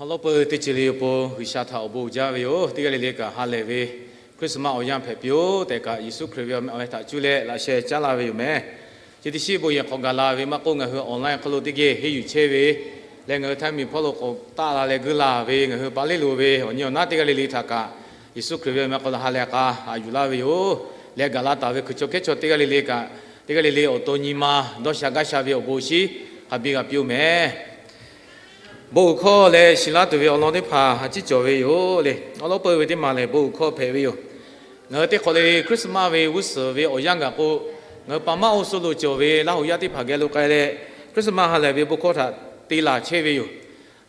Awˬ lawn peuˬ teˇ ceuˬ le awˬ pon G'uiˬsha htaꞈ awˬ bon uiˍ jaˇ ve yoˬ. Teˇ g'aˇ le le kaꞈ ha lehˬ ve Christmas awˬ yanˇ hpehꞈ piˇ-oˆ tehꞈ kaꞈ, Yeˍsuˆ Hkriꞈ ve awˬ meh awˬ hk'aw htaꞈ cuˇ leh laꞈ sheh caˉ laˇ ve yoˬ meh. Chi teˇ shiˉ bon yehˬ k'awꞈ gaˬ la ve maˇ k'oˆ, ngaˬ hui online hk'aw lo teˇ geh henˇ yuˬ chehˇ ve leh, ngaˬ hui htaiˇ miˬ hpawˇ lo k'awꞈ taˆ la leh guˇ la ve ngaˬ hui paˍ leˇ loˍ ve awˬ nyi awˬ naˉ teˇ g'aˇ le le htaꞈ kaꞈ, Yeˍsuˆ Hkriꞈ ve awˬ meh hk'aw lo ha lehˬ k'a haꞈ yuˬ laˇ ve yoˬ. Leh gaˬ la taˍ ve hkui chaw hkehˉ chaw teˇ g'aˇ le le kaꞈ, teˇ g'aˇ le le awˬ to nyi ma dawˇ sha gaˇ sha ve awˬ bon awˬ shinˉ hk'a biˇ g'a piˇ-oˆ meh. Bon uiˍ hkawˇ leh shiˍ laˇ tuˬ ve awˬ lawn teˇ hpaˍ a ciˉ cawˬ ve yoˬ le. Awˬ lawn peuˬ ve teˇ maˬ lehˬ, bon uiˍ hkawˇ hpehꞈ ve yoˬ. Ngaˬ hui teˇ hk'awꞈ le Christmas ve g'uˇ suhˍ ve awˬ yanˇ gaˬ k'o, ngaˬ hui pa maˇ oˇ suh lo cawˬ ve Laˇ huˍ yaˇ teˇ hpaˍ geh lo k'ai leh, Christmas ha lehˬ ve bon hkawˇ htaꞈ te laˬ chehˇ ve yoˬ.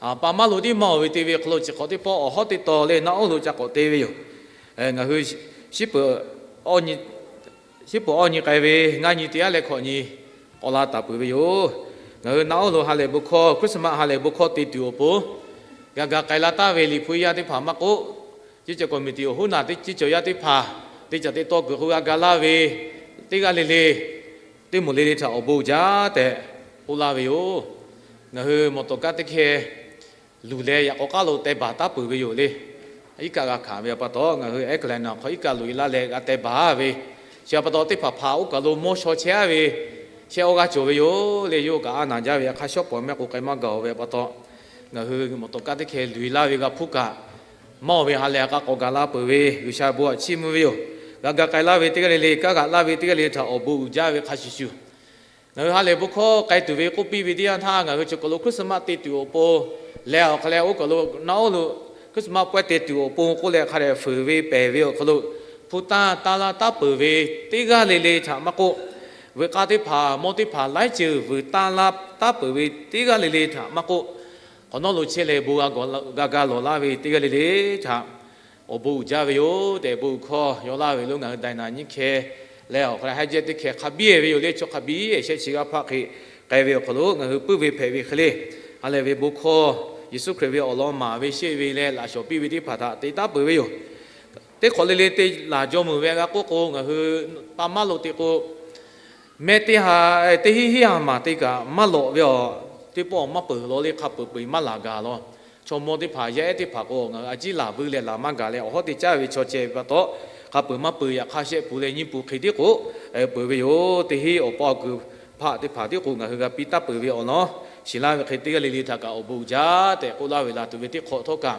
Pa maˇ lo tiˉ maˇ oˬ ve te ve hk'aw lo chi hk'awꞈ teˇ pawˆ awˬ hawˉ teˇ taw leh naˆ oˉ lo ca k'awꞈ te ve yoˬ. Ngaˬ hui shiˉ peuˬ awˇ nyi k'ai ve ngaˇ nyi teˇ yaˇ leh hkawꞈ nyi k'awꞈ la taˍ peuˬ ve yoˬ. Ngaˬ hui naˆ oˉ lo ha lehˬ bon hkawˇ, Christmas ha lehˬ bon hkawˇ te tuˬ awˬ pon, g'a ga k'ai la taˍ ve liꞈ hpu yaˇ teˇ hpaˍ maˇ k'oˆ, ceˇ cawˬ committee awˬ hoˉ naˬ teˇ ceˇ cawˬ yaˇ teˇ hpaˍ, teˇ caˬ teˇ tawˇ kuiˬ hk'oˆ g'a ga laˇ ve teˇ g'aˇ le le, teˇ moˍ le le htaꞈ awˬ bon uiˍ jaˇ tehꞈ k'oˆ laˇ ve yoˬ. Ngaˬ hui mawˬ tawˍ kaˇ teˇ hkeh luˬ leh yaꞈ k'aw k'aˉ lo teh baˬ taˉ peuˬ ve yoˬ le. Iˉ kaˆ g'a hkanˍ ve pa taw, ngaˬ hui airline hk'aw iˉ kaˆ luˬ e laˇ leh g'a teh baˬ ve, chi pa taw teˇ hpaˍ hpaˍ oˇ kaˬ lo mawˇ shaw chehˇ ve, chehˇ awˇ g'aˇ cawˬ ve yoˬ le. Yawˇ kaꞈ a naˍ jaˇ ve, a hk'aˇ shawˉ pawˍ mehˆ k'o k'ai maˇ gaˬ ve pa taw, ngaˬ hui mawˬ tawˍ kaˇ teˇ hkeh luˬ e laˇ ve g'a hpuˇ kaꞈ, maˇ oˬ ve ha lehˬ k'a k'awꞈ gaˬ la peuˬ ve G'uiˬsha bon htaꞈ chiˇ mvuh ve yoˬ. G'a ga k'ai laˇ ve teˇ g'aˇ le le, kanˉ g'aꞈ laˇ ve teˇ g'aˇ le le htaꞈ awˬ bon uiˍ jaˇ ve hk'a shuˍ shuˍ, ngaˬ hui ha lehˬ bon hkawˇ k'ai tuˬ ve k'oˆ piˇ ve teˇ yanˇ htaˇ, ngaˬ hui chi kaˬ lo Christmas te tuˬ awˬ pon leh awˬ hk'a leh oˇ kaˬ lo naˆ oˉ lo Christmas pawehˇ te tuˬ awˬ pon k'oˆ leh hk'a dehꞈ fuiˍ ve pehˬ ve awˬ hk'aw lo, hpu tanˇ tanˇ laˇ taˉ peuˬ ve teˇ g'aˇ le le htaꞈ maˇ k'oˆ, veuꞈ k'aˇ teˇ hpaˍ mawˇ teˇ hpaˍ laiˉ ceuˬ vuiˬ tanˇ laˇ taˉ peuˬ ve teˇ g'aˇ le le htaꞈ maˇ k'oˆ, hk'awꞈ nawˉ lo chehˇ leh bon g'a ga lawˬ laˇ ve teˇ g'aˇ le le htaꞈ awˬ bon uiˍ jaˇ ve yoˬ tehꞈ, bon uiˍ hkawˇ yaw laˇ ve lo ngaˬ hui daiˬ naˍ nyiˇ hkeh leh awˬ hk'a leh haˉ jehˇ teˇ hkeh hk'a biˇ ve yoˬ le. Chaw hk'a biˇ shehˆ chi g'aˇ hpaˆ hk'e k'ai ve awˬ hk'aw lo ngaˬ hui puiˉ ve hpehꞈ ve hk'e le, ha lehˬ ve bon hkawˇ Yeˍsuˆ Hkriꞈ ve awˬ lawn maˍ ve sheˆ ve leh laꞈ shawˍ piˇ ve teˇ hpaˍ htaꞈ te taˉ peuˬ ve yoˬ. Teˇ hk'awꞈ le le te laˬ jaw meuˍ ve g'a k'oˆ k'o, ngaˬ hui pa maˇ lo te k'o, mehˆ teˇ ha, teˇ hinˉ hinˉ ha maˬ te kaꞈ maˇ lawꞈ ve awˬ, teˇ pawˆ maˇ peuˬ law le, hk'a peuˬ peuˬ maˇ laˬ gaˬ law. Chaw mawˇ teˇ hpaˍ yaˇ ehˉ teˇ hpaˍ k'o, ngaˬ hui a ciˉ laˬ vuiˇ leh laˬ maˇ gaˬ leh awˬ hawˉ te caˉ ve chaw ceh pa taw, hk'a peuˬ maˇ peuˬ yaꞈ hk'aˇ shehˆ puˍ leh nyiˇ puˍ hk'e tiˉ k'o peuˬ ve yoˬ. Teˇ hinˉ awˬ pa awˬ kuiˬ hpaˆ teˇ hpaˍ tiˉ k'o ngaˬ hui g'a piˇ taˉ peuˬ ve awˬ lawn shiˍ laˇ ve hk'e, teˇ g'aˇ le le htaꞈ kaꞈ awˬ bon uiˍ jaˇ tehꞈ k'oˆ laˇ ve laˬ tuˬ ve teˇ hk'awꞈ htawˇ kaꞈ,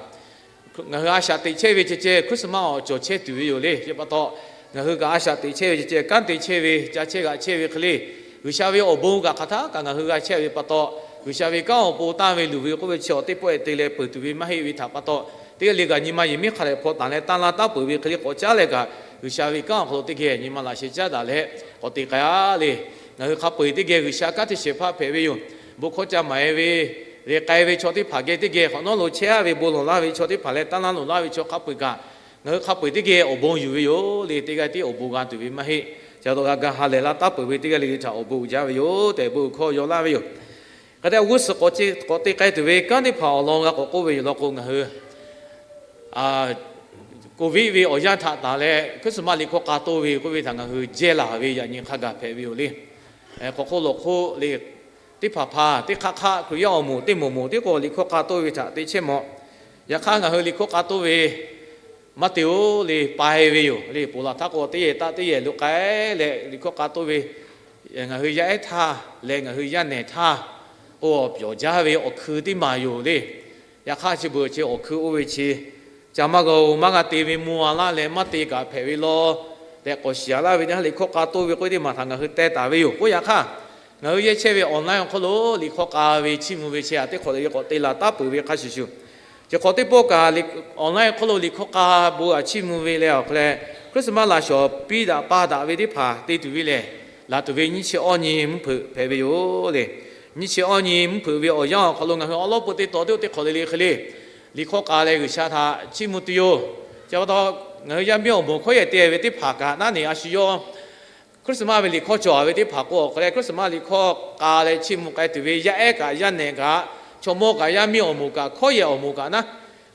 ngaˬ hui a shaꞈ teꞈ chehˇ ve ceh ceh Christmas awˬ cawˬ chehˇ tuˬ ve yoˬ le. Chi pa taw, ngaˬ hui kaꞈ a shaꞈ teꞈ chehˇ ve ceh ceh, kanˉ te chehˇ ve, ca chehˇ g'aꞈ chehˇ ve hk'e le, G'uiˬsha ve awˬ bon kaꞈ hk'aˬ htaˇ kaꞈ ngaˬ hui g'a chehˇ ve pa taw, G'uiˬsha ve kanˉ awˬ pon tanˇ ve luˬ ve k'oˆ ve chi awˬ teˇ pawˆ e te leh peuˬ tuˬ ve maˇ heˆ ve htaꞈ pa taw, teˇ g'aˇ le kaꞈ nyi ma yehˬ miˉ hk'a dehꞈ hpaw taˍ leh tanˇ laˇ taˉ peuˬ ve hk'e le k'awꞈ caˉ leh kaꞈ, G'uiˬsha ve kanˉ awˬ hk'aw lo teˇ geh nyi ma laꞈ sheh caˉ daꞈ leh k'awꞈ te k'ai a le. Ngaˬ hui hk'a peu-eˬ teˇ geh G'uiˬsha kanˉ te shehˍ hpaˇ hpehꞈ ve yoˬ. Bon hkawˇ ca maˍ e ve leh k'ai ve chaw teˇ hpaˍ geh teˇ geh hk'awꞈ nawˉ lo chehˇ a ve bon lawˬ laˇ ve chaw teˇ hpaˍ leh tanˇ laˇ loꞈ laˇ ve chaw hk'a peu-eˬ kaꞈ, ngaˬ hui hk'a peu-eˬ teˇ geh awˬ bon yuˬ ve yoˬ le. Teˇ g'aˇ tiˉ awˬ bon g'a tuˬ ve maˇ heˆ. Ca taw g'a ga ha lehˬ laˇ taˉ peuˬ ve teˇ g'aˇ le le htaꞈ awˬ bon uiˍ jaˇ ve yoˬ tehꞈ bon hkawˇ yaw laˇ ve yoˬ. Hk'e te g'uˇ suhˍ k'awꞈ te k'ai tuˬ ve kanˉ teˇ hpaˍ awˬ lawn g'a k'awꞈ k'oˆ ve yoˬ law k'o, ngaˬ hui COVID ve awˬ yanˇ htaꞈ tanˬ leh Christmas liꞈ hkawˇ k'a toˇ ve k'oˆ ve htaꞈ ngaˬ hui jehˇ laˬ ve yaꞈ nyi hk'a gaˬ hpehꞈ ve yoˬ le. K'awꞈ hk'oˆ lawꞈ hk'oˆ le, teˇ hpaˍ hpaˍ teˇ hk'aˆ hk'aˆ Hkriꞈ yaˇ awˬ moˍ teˇ moˍ moˍ tiˉ k'o liꞈ hkawˇ k'a toˇ ve htaꞈ te chehˇ mawˬ. Yaꞈ hk'aˇ ngaˬ hui liꞈ hkawˇ k'a toˇ ve maˇ te-oˬ le, pai ve yoˬ le. Ponˬ laˬ htaˇ k'o teˇ yehˬ taˆ teˇ yehˬ lo k'ai leh liꞈ hkawˇ k'a toˇ ve, ngaˬ hui yaˇ ehˉ htaˇ leh ngaˬ hui yaˇ nehˬ htaˇ k'o pyawˬ jaˇ ve awˬ hkui teˇ maˬ yoˬ le. Yaꞈ hk'aˇ chi beuꞈ chi awˬ hkui oˇ ve chi ca maˇ g'a-oˬ, maˇ g'a te ve mvuh a laˇ leh maˇ te kaꞈ hpehꞈ ve law tehꞈ k'awꞈ shiˍ a laˇ ve teˇ ha liꞈ hkawˇ k'a toˇ ve k'oˆ ve teˇ maˬ htaꞈ ngaˬ hui teh taˍ ve yoˬ. K'oˆ yaꞈ hk'aˇ, ngaˬ hui yehˇ chehˇ ve online awˬ hk'aw lo liꞈ hkawˇ k'a ve chiˇ mvuh ve chi a teˇ hk'awꞈ le k'awꞈ te laˬ taˉ peuˬ ve hk'a shuˍ shuˍ, chi hk'awꞈ teˇ pawˆ kaꞈ online awˬ hk'aw lo liꞈ hkawˇ k'a bon a chiˇ mvuh ve leh awˬ hk'a leh Christmas laꞈ shawˍ piˇ daꞈ pa daꞈ ve teˇ hpaˍ te tuˬ ve lehˬ, laˬ tuˬ ve nyiˇ chi awˇ nyi mvuhˇ hpeuꞈ hpehꞈ ve yoˬ le. Nyiˇ chi awˇ nyi mvuhˇ hpeuꞈ ve awˬ yanˇ awˬ hk'aw lo ngaˬ hui awˉ lawˉ peu teˇ taw teˇ hk'awꞈ le le hk'e le liꞈ hkawˇ k'a leh G'uiˬsha htaꞈ chiˇ mvuh tuˬ yoˬ. Chi pa taw, ngaˬ hui yaˇ miˇ awˬ moˍ hkawˉ yehˬ te ve teˇ hpaˍ kaꞈ naˉ ne a shu yawˇ Christmas ve liꞈ hkawˇ cawˬ ve teˇ hpaˍ k'o awˬ hk'a leh Christmas liꞈ hkawˇ k'a leh chiˇ mvuh k'ai tuˬ ve yaˇ ehˉ kaꞈ yaˇ nehˬ kaꞈ chaw mawˇ kaꞈ yaˇ miˇ awˬ moˍ kaꞈ hkawˉ yehˬ awˬ moˍ kaꞈ naˉ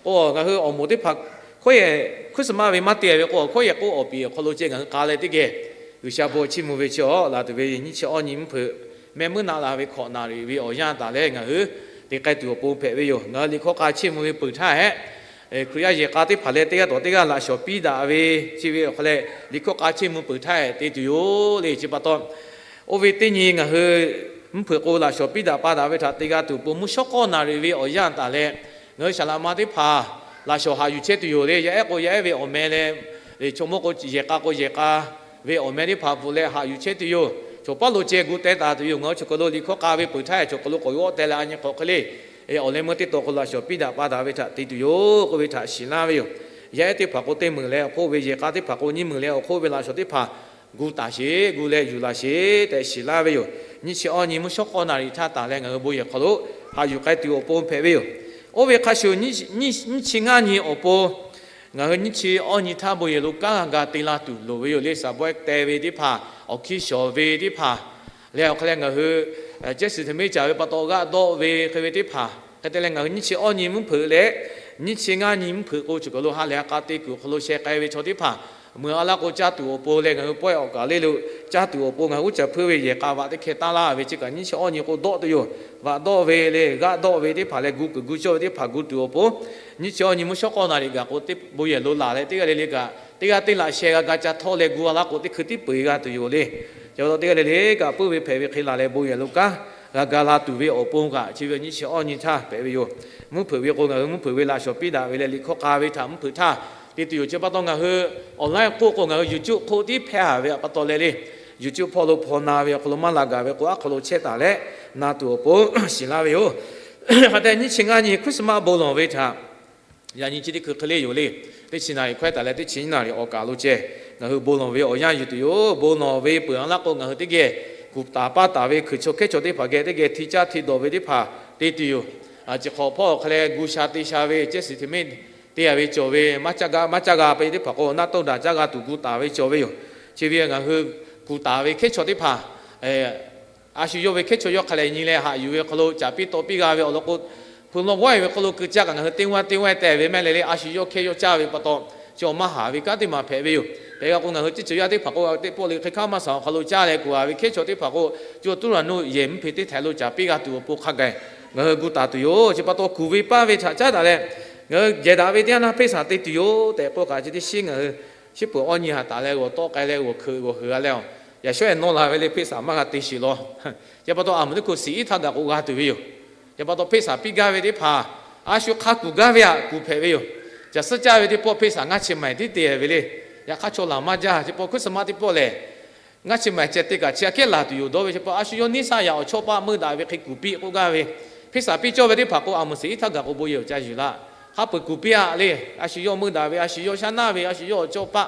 k'o, ngaˬ hui awˬ moˍ teˇ hpaˍ hkawˉ yehˬ Christmas ve maˇ te ve k'o, hkawˉ yehˬ k'oˆ awˬ piˍ awˬ hk'aw lo ceh ngaˬ hui k'a leh teˇ geh G'uiˬsha bon chiˇ mvuh ve chi awˬ laˬ tuˬ ve nyiˇ chi awˇ nyi mvuhˇ hpeuꞈ mehˆ muiˉ naˆ la ve hkawꞈ naˍ riˍ ve awˬ yanˇ taˍ leh ngaˬ hui te k'ai tuˬ awˬ pon hpehꞈ ve yoˬ. Ngaˬ hui liꞈ hkawˇ k'a chiˇ mvuh ve peuˬ htaˇ hehꞈ, Hkriꞈ yaˇ yehˬ k'a teˇ hpaˍ leh teˇ g'aˇ tawˬ teˇ g'aˇ laꞈ shawnˍ piˇ daꞈ ve chi ve awˬ hk'aw leh, liꞈ hkawˇ k'a chiˇ mvuh peuˬ htaˇ hehꞈ te tuˬ yoˬ le. Chi pa taw, oˇ ve teˇ nyi ngaˬ hui mvuhˇ hpeuꞈ k'o laꞈ shawnˍ piˇ daꞈ pa daꞈ ve htaꞈ te g'a tuˬ awˬ pon mvuhˇ shawˉ k'awˇ naˍ riˍ ve awˬ yanˇ taˍ leh, ngaˬ hui saˍ laꞈ ma teˇ hpaˍ laꞈ shawnˍ haꞈ yuˬ chehˇ tuˬ yoˬ le. Yaˇ ehˉ k'o yaˇ ehˉ ve awˬ meh leh, chaw mawˇ k'o yehˬ k'a k'o yehˬ k'a ve awˬ meh teˇ hpaˍ bvuhꞈ leh haꞈ yuˬ chehˇ tuˬ yoˬ. Chaw paˉ lo ceh gu teh taˍ tuˬ yoˬ. Ngaˬ hui chaw hk'aw lo liꞈ hkawˇ k'a ve peuˬ htaˇ hehꞈ chaw hk'aw lo k'awꞈ ve awˇ teh leh a nyi hk'awꞈ hk'e le, awˬ leh meuˇ teˇ taw k'o laꞈ shawnˍ piˇ daꞈ pa daꞈ ve htaꞈ te tuˬ yoˬ k'oˆ ve htaꞈ shiˍ laˇ ve yoˬ. Yaˇ ehˉ teˇ hpaˍ k'o teˇ meunˍ leh awˬ hk'oˆ ve, yehˬ k'a teˇ hpaˍ k'o nyiˇ meunˍ leh awˬ hk'oˆ ve laꞈ shawnˍ teˇ hpaˍ gu taˍ sheˍ, gu leh yuˬ laˬ sheˍ tehꞈ shiˍ laˇ ve yoˬ. Nyiˇ chi awˇ nyi mvuhˇ shawˉ k'awˇ naˍ riˍ htaˇ taˍ leh ngaˬ hui bon yehˬ hk'aw lo haꞈ yuˬ k'ai tuˬ awˬ pon hpehꞈ ve yoˬ. Oˇ ve hk'a shuˍ nyiˇ chi ngaˇ nyi awˬ pon ngaˬ hui nyiˇ chi awˇ nyi htaˇ bon yehˬ lo kanˉ g'a ga te la tuˬ loˍ ve yoˬ le. Saˍ bawehˇ teh ve teˇ hpaˍ, awˬ hkiˇ shawˍ ve teˇ hpaˍ leh awˬ hk'aw leh ngaˬ hui cehˇ shiˍ hteꞈ meˇ caˍ ve pa taw g'aˆ dawˆ ve hk'e ve teˇ hpaˍ hk'e te leh ngaˬ hui nyiˇ chi awˇ nyi mvuhˇ hpeuꞈ leh nyiˇ chi ngaˇ nyi mvuhˇ hpeuꞈ k'o chaw hk'aw lo ha lehˬ ha k'a te kuiˬ awˬ hk'aw lo sheh k'ai ve chaw teˇ hpaˍ meuꞈ a laˇ k'o caˇ tuˬ awˬ pon leh ngaˬ hui pawehˇ awˬ kaˍ le lo caˇ tuˬ awˬ pon ngaˬ hui uˉ caˍ hpuiˇ ve yehˬ k'a vaꞈ teˇ hkeh taˇ laˇ ve chi kaꞈ nyiˇ chi awˇ nyi k'o dawˆ tuˬ yoˬ. Vaꞈ dawˆ ve le g'aˆ dawˆ ve teˇ hpaˍ leh gu kuiˬ gu cawˇ ve teˇ hpaˍ gu tuˬ awˬ pon nyiˇ chi awˇ nyi mvuhˇ shawˉ k'awˇ naˍ riˍ gaˬ k'o teˇ bon yehˬ lo laˬ leh teˇ g'aˇ le le kaꞈ teˇ g'aˇ teˇ laꞈ sheh g'a ga ca htawˇ leh gu a laˇ k'o teˇ hkui tiˉ peu eˬ g'a tuˬ yoˬ le. Chi pa taw teˇ g'aˇ le le kaꞈ puiˉ ve hpehꞈ ve hk'e laˬ leh bon yehˬ lo kanˉ g'a ga la tuˬ ve awˬ pon kaꞈ chi ve nyiˇ chi awˇ nyi htaˇ hpehꞈ ve yoˬ. Mvuhˇ hpeuꞈ ve k'o ngaˬ hui mvuhˇ hpeuꞈ ve laꞈ shawnˍ piˇ daꞈ ve leh liꞈ hkawˇ k'a ve htaꞈ mvuhˇ hpeuꞈ htaˇ te tuˬ yoˬ. Chi pa taw ngaˬ hui online hk'oˆ k'o ngaˬ hui YouTube hk'oˆ tiˉ hpehˇ haˍ ve pa taw leh le, YouTube hpawˇ lo hpaw na ve awˬ hk'aw lo maˇ la gaˬ ve k'o aˉ hk'aw lo chehˇ taˍ leh na tuˬ awˬ pon shiˍ laˇ ve yoˬ. Hk'e te nyiˇ chi ngaˇ nyi Christmas bon lawˬ ve htaꞈ yaꞈ nyi chi teˇ hkui hk'e le yoˬ le. Teˇ chi naˍ riˍ hkawehˇ taˍ leh teˇ chi nyiˇ naˍ riˍ awˬ kaˬ lo ceh ngaˬ hui bon lawˬ ve awˬ yanˇ yuˬ tuˬ yoˬ. Bon lawˬ ve peuˬ a laˇ k'o ngaˬ hui teˇ geh kuˬ taˍ paˇ taˍ ve hkuiˬ chaw hkehˉ chaw teˇ hpaˍ geh teˇ geh hti caˇ hti dawˬ ve teˇ hpaˍ te tuˬ yoˬ. Chi hk'awꞈ hpawˇ awˬ hk'aw leh gu sha te sha ve cehˇ shiˍ hteꞈ meˇ te a ve cawˬ ve maˇ caˇ g'a maˇ caˇ g'a pa teˇ hpaˍ k'o naˆ tawˇ daꞈ caˇ g'a tuˬ gu taˍ ve cawˬ ve yoˬ. Chi ve ngaˬ hui kuˬ taˍ ve hkehˉ chaw teˇ hpaˍ a shu yawˇ ve hkehˉ chaw yawˇ hk'a lehˬ nyi leh haꞈ yuˬ ve hk'aw lo caˍ piˇ taw piˇ g'a ve awˬ lawn k'o, hpu law g'awˇ e ve hk'aw lo keu caˇ kaꞈ ngaˬ hui teˇ waˇ teˇ waˇ teh ve mehˆ le le a shu yawˇ hkehˉ yawˇ caˇ ve pa taw, chi awˬ maˇ haˍ ve kanˉ teˇ maˬ hpehꞈ ve yoˬ. Hk'e g'a k'o ngaˬ hui teˇ ceuˬ yaˇ teˇ hpaˍ k'o teˇ pawˆ le hk'e hkaˇ maˇ saˍ awˬ hk'aw lo caˇ leh kuˬ a ve hkehˉ chaw teˇ hpaˍ k'o, co tuˉ raˍ nuˇ yehˬ mvuhˇ hpe teˇ htaiˍ lo caˍ piˇ g'a tuˬ awˬ pon hk'a gaˬ ngaˬ hui gu taˍ tuˬ yoˬ. Chi pa taw kuˬ ve paˇ ve htaꞈ caˉ daꞈ leh ngaˬ hui jehˬ daꞈ ve teˇ yanˇ naˇ hpeˇ saˍ te tuˬ yoˬ tehꞈ k'oˆ kaꞈ chi teˇ shiˉ ngaˬ hui shiˉ peuˬ awˇ nyi ha taˍ leh g'awˬ tawˆ k'ai leh g'awˬ hkeuꞈ g'awˬ heuˬ a leh, yaꞈ shawˉ ehˍ nawˇ la ve le hpeˇ saˍ maˇ g'a te shiˍ law. Chi pa taw a muˍ teˇ hkui siˍ iˉ htaˇ gaˬ k'o g'a tuˬ ve yoˬ. Chi pa taw hpeˇ saˍ piˇ gaˇ ve teˇ hpaˍ a shu hk'a kuˬ gaˇ ve htaꞈ kuˬ hpehꞈ ve yoˬ. Caˬ suhˉ caˇ ve teˇ pawˆ hpeˇ saˍ ngaˇ chi maiˬ tiˉ te ve le. Yaꞈ hk'aˇ chaw laˬ maˇ jaˇ. Chi pa Christmas teˇ pawˆ lehˬ, ngaˇ chi maiˬ ceh te kaꞈ chi aꞈ kehˉ laˬ tuˬ yoˬ dawˇ ve. Chi pa a shu yawˇ neˇ saˇ yaꞈ awˬ chawˇ paˆ meuˇ daꞈ ve hk'e kuˬ piˇ k'oˆ gaˇ ve, hpeˇ saˍ piˇ cawˇ ve teˇ hpaˍ k'o a muˍ siˍ iˉ htaˇ gaˬ k'o bon yehˬ awˬ ca yuˬ laˇ. Hk'a peu-eˬ kuˬ piˇ a le. A shu yawˇ meuˇ daꞈ ve, a shu yawˇ shaˉ naˇ ve, a shu yawˇ awˬ chawˇ paˆ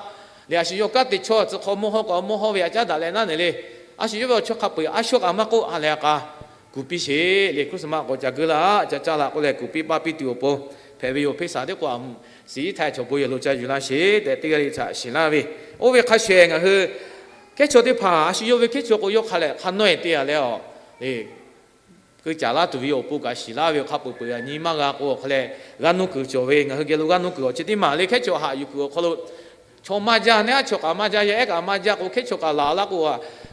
le, a shu yawˇ kanˉ te chawˇ tcuh hk'aw mawˇ hawˇ kaꞈ mawˇ hawˇ ve a caˉ daꞈ leh naˉ ne le. A shu yawˇ ve awˬ chawˇ hk'a peu-eˬ a shu kaꞈ maˇ k'oˆ a leh a k'a kuˬ piˇ sheˍ le. Christmas k'awꞈ ca geuˇ laˇ, ca caˇ la k'oˆ leh kuˬ piˇ paˇ piˇ tuˬ awˬ pon hpehꞈ ve yoˬ. Hpeˇ saˍ teˇ k'o a muˍ siˍ iˉ htaˇ chaw bon yehˬ lo ca yuˬ laˇ sheˍ tehꞈ teˇ g'aˇ le htaꞈ shiˍ laˇ ve. Oˇ ve hk'a shehˍ ngaˬ hui hkehˉ chaw teˇ hpaˍ a shu yawˇ ve hkehˉ chaw k'o yawˇ hk'a lehˬ hk'a nawˇ e te a leh a le keu caˍ laˇ tuˬ ve awˬ pon kaꞈ shiˍ laˇ ve yoˬ. Hk'a peu-eˬ peu-eˬ a nyi maˇ g'a k'o awˬ hk'a lehˬ, g'aˇ nuˇ kuiˬ cawˬ ve ngaˬ hui geh lo g'aˇ nuˇ kuiˬ awˬ chi teˇ maˬ le hkehˉ chaw haꞈ yuˬ kuiˬ awˬ hk'aw lo chaw maˇ jaˇ, neˇ aˉ chaw kaꞈ maˇ jaˇ, yaˇ ehˉ kaꞈ maˇ jaˇ k'o hkehˉ chaw kaꞈ laˬ laˇ k'o,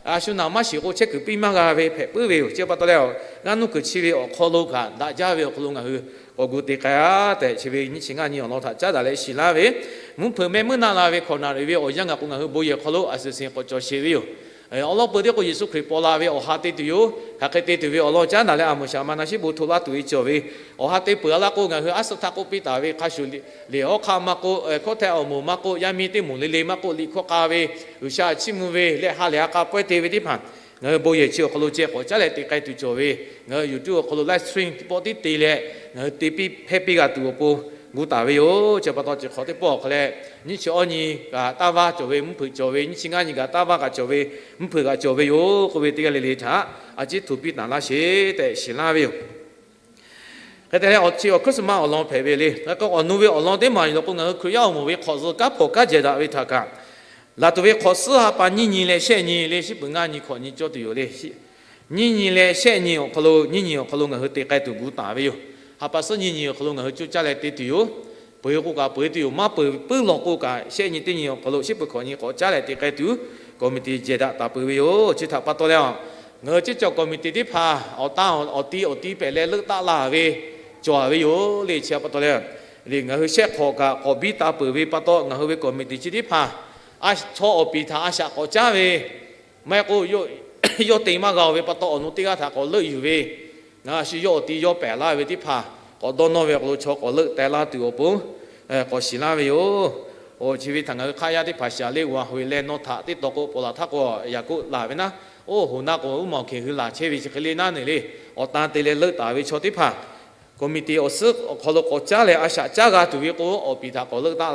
a shu naˍ maˇ shiˍ k'o chehˇ kuiˬ piˇ maˇ g'a ve hpehꞈ puiˉ ve yoˬ. Chi pa taw leh, g'aˇ nuˇ kuiˬ chi ve awˬ hk'aw lo kaꞈ daꞈ jaˇ ve awˬ hk'aw lo ngaˬ hui k'awꞈ gu te k'ai a tehꞈ chi ve nyiˇ chi ngaˇ nyi awˬ lawn htaꞈ caˉ daꞈ leh shiˍ laˇ ve, mvuhˇ hpeuꞈ mehˆ meuˇ naˆ la ve hkawꞈ naˍ riˍ ve awˬ yanˇ ngaˬ k'o ngaˬ hui bon yehˬ hk'aw lo a suhˍ siˍ k'awꞈ cawˬ sheˍ ve yoˬ. Awˬ lawn peuˬ teˇ k'o Yeˍsuˆ Hkriꞈ paw la ve awˬ ha te tuˬ yoˬ. Hk'aˬ hk'e te tuˬ ve awˬ lawn caˉ daꞈ leh a muˍ shaˍ ma na shiˉ bon hto laˇ tuˬ ve cawˬ ve awˬ ha te peuˬ a laˇ k'o, ngaˬ hui aˉ suhˆ htaˇ k'oˆ piˇ taˍ ve hk'a shuˍ, liꞈ awˉ hk'aˇ maˇ k'oˆ, hkawˇ hteh awˬ moˍ maˇ k'oˆ, yaˇ miˇ teˇ moˍ le le maˇ k'oˆ, liꞈ hkawˇ k'a ve, G'uiˬsha chiˇ mvuh ve leh ha lehˬ ha k'a pawehˇ te ve teˇ hpaˍ ngaˬ hui bon yehˬ chi awˬ hk'aw lo ceh k'awꞈ caˉ leh te k'ai tuˬ cawˬ ve, ngaˬ hui YouTube awˬ hk'aw lo live stream teˇ pawˆ tiˉ te leh ngaˬ hui te piˇ hpehˇ piˇ g'a tuˬ awˬ pon gu taˍ ve yoˬ. Chi pa taw chi hk'awꞈ teˇ pawˆ awˬ hk'aw leh, nyiˇ chi awˇ nyi kaꞈ taˇ vaˇ cawˬ ve mvuhˇ hpeuꞈ cawˬ ve, nyiˇ chi ngaˇ nyi kaꞈ taˇ vaˇ kaꞈ cawˬ ve mvuhˇ hpeuꞈ kaꞈ cawˬ ve yoˬ k'oˆ ve teˇ g'aˇ le le htaꞈ a ciˉ hto piˇ taˍ laˇ sheˍ tehꞈ shiˍ laˇ ve yoˬ. Hk'e te leh, awˬ chi awˬ Christmas awˬ lawn hpehꞈ ve le. K'o awˬ nu ve awˬ lawn teˇ maˬ yoˬ law k'o, ngaˬ hui Hkriꞈ yaˇ awˬ moˍ ve hk'awꞈ zuhꞈ kanˉ hpawnˬ kanˉ jehˬ daꞈ ve htaꞈ kaꞈ, laˬ tuˬ ve hk'awꞈ suhˉ ha pa nyiˇ nyi leh shehˆ nyi le, shiˉ peuˬ ngaˇ nyi hkawꞈ nyi cawˇ tuˬ yoˬ le. Nyiˇ nyi leh shehˆ nyi awˬ hk'aw lo, nyiˇ nyi awˬ hk'aw lo ngaˬ hui te k'ai tuˬ gu taˍ ve yoˬ. Ha pa suhˉ nyiˇ nyi awˬ hk'aw lo ngaˬ hui coˇ caˇ leh te tuˬ yoˬ. Peuˬ k'o kaꞈ peuˬ tuˬ yoˬ. Maˇ peuˬ puiˉ lawˬ k'o kaꞈ, shehˆ nyi teˇ nyi awˬ hk'aw lo shiˉ peuˬ hkawꞈ nyi k'awꞈ caˉ leh te k'ai tuˬ committee jehˬ daꞈ taˍ peuˬ ve yoˬ. Chi htaꞈ pa taw leh a Ngaˬ hui ceˇ cawˬ committee teˇ hpaˍ awˬ tan awˬ ti awˬ ti pehꞈ leh leuˆ taˆ la ve cawˬ ve yoˬ le. Chi pa taw leh, ngaˬ hui shehˆ hk'awꞈ kaꞈ k'awꞈ biˇ taˍ peuˬ ve pa taw, ngaˬ hui ve committee chi teˇ hpaˍ a chaw awˬ piˍ htaꞈ a shaꞈ k'awꞈ caˉ ve maˇ heˆ k'o, yawˇ te maˇ g'a-oˬ ve pa taw, awˬ nu teˇ g'aˇ htaꞈ k'awꞈ leuˆ yuˬ ve, ngaˬ hui shu yawˇ awˬ ti yawˇ pehˬ laˇ ve teˇ hpaˍ k'awꞈ dawˇ nawˇ ve awˬ hk'aw lo chaw k'awꞈ leuˆ teh laˇ tuˬ awˬ pon k'awꞈ shiˍ laˇ ve yoˬ. Oˬ, chi ve htaꞈ ngaˬ hui hk'aˆ yaˇ teˇ hpaˍ shaˍ le, วันแห่งแรก nawˬ htaꞈ teˇ taw k'o paw laˬ htaˇ k'o, yaꞈ k'oˆ laˬ ve naˉ, oˇ hoꞈ naˆ k'o uˉ maˬ hkeˬ hui laˬ chehˇ ve chi hk'e le naˉ neˬ le. Awˬ tan te leh leuˆ taˍ ve chaw teˇ hpaˍ committee awˬ suhˉ awˬ hk'aw lo k'awꞈ caˉ leh a shaꞈ caˉ g'a tuˬ ve k'o, awˬ piˍ htaꞈ k'awꞈ leuˆ taˆ